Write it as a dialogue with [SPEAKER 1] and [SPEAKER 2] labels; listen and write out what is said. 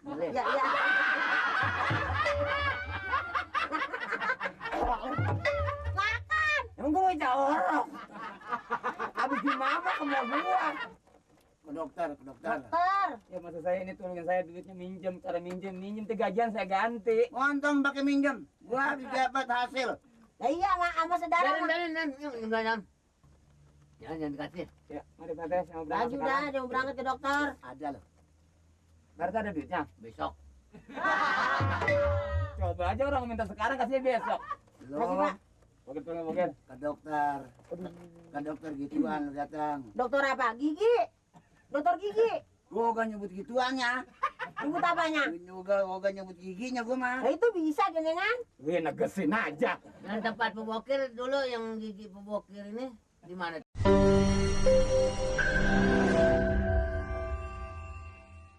[SPEAKER 1] Boleh.
[SPEAKER 2] Ya, ya. Makan.
[SPEAKER 1] Emang gue jorok. Habis gimana ke gua?
[SPEAKER 3] Ke dokter.
[SPEAKER 2] Dokter.
[SPEAKER 1] Ya maksud saya ini tolongin saya duitnya minjem, cara minjem 3 gajian saya ganti.
[SPEAKER 3] Untung pakai minjem. Gua habis dapat hasil.
[SPEAKER 2] Lah iya sama saudara. mah.
[SPEAKER 4] Jangan dikasih.
[SPEAKER 1] Ya, mari Pak Tes, mau berangkat
[SPEAKER 2] Baju dah,
[SPEAKER 1] sekarang.
[SPEAKER 2] dia mau berangkat ke dokter.
[SPEAKER 3] Ada loh.
[SPEAKER 1] Berarti ada duitnya.
[SPEAKER 4] Besok.
[SPEAKER 1] Coba aja orang minta sekarang kasih besok.
[SPEAKER 2] Kasih,
[SPEAKER 3] Lo
[SPEAKER 2] Pak.
[SPEAKER 1] Bogel tolong bogel.
[SPEAKER 3] ke dokter. Ke dokter gituan lu datang.
[SPEAKER 2] Dokter apa? Gigi. Dokter gigi.
[SPEAKER 3] Gua gak nyebut gituannya.
[SPEAKER 2] Nyebut apanya?
[SPEAKER 3] Gua gak nyebut giginya gua mah.
[SPEAKER 2] Nah itu bisa jenengan.
[SPEAKER 1] Wih, negesin aja.
[SPEAKER 4] Yang tempat pembokir dulu yang gigi pembokir ini di mana?